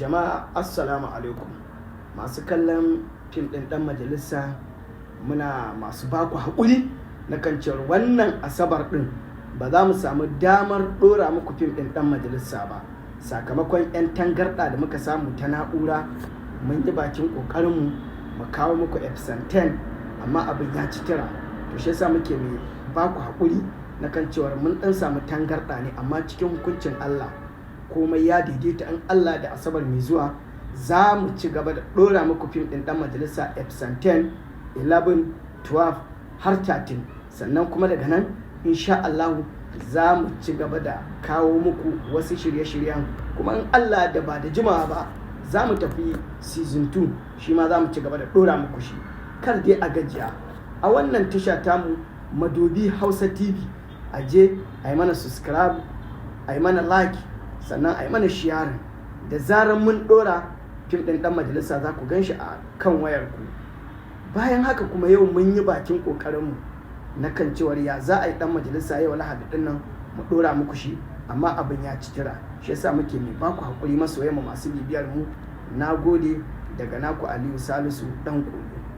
Jama'a, assalamu alaikum. Masu kallon fim ɗin Ɗan Majalisa, muna masu baku haƙuri na kan cewar wannan Asabar ɗin ba za mu samu damar ɗora muku fim ɗin Ɗan Majalisa ba, sakamakon 'yan tangarɗa da muka samu ta na'ura. Mun yi bakin ƙoƙarinmu mu kawo muku episode 10, amma abin ya ci tura. To, shi yasa muke mai baku haƙuri na kan cewar mun ɗan samu tangarɗa ne, amma cikin hukuncin Allah komai ya daidaita. In Allah da Asabar mai zuwa za mu ci gaba da ɗora muku fim ɗin Ɗan Majalisa episode 10, 11, 12 har 13. Sannan kuma daga nan, insha Allah, za mu ci gaba da kawo muku wasu shirye-shiryen. Kuma in Allah da ba da jimawa ba za mu tafi season 2, shi ma za mu ci gaba da ɗora muku shi. Kar dai a gajiya a wannan tasha tamu, Madobi Hausa TV. A je a yi mana subscribe, a yi mana like, sannan a yi mana sharing. Da zarar mun ɗora fim ɗin Ɗan Majalisa, za ku gan shi a kan wayarku. Bayan haka kuma, yau mun yi bakin ƙoƙarinmu na kan cewar ya za a yi Ɗan Majalisa yau Lahadi ɗin nan mu ɗora muku shi, amma abin ya ci tura. Shi yasa muke mai baku haƙuri, masoyan mu masu bibiyar mu. Na gode, daga naku Aliyu Salisu Ɗan Ƙulu.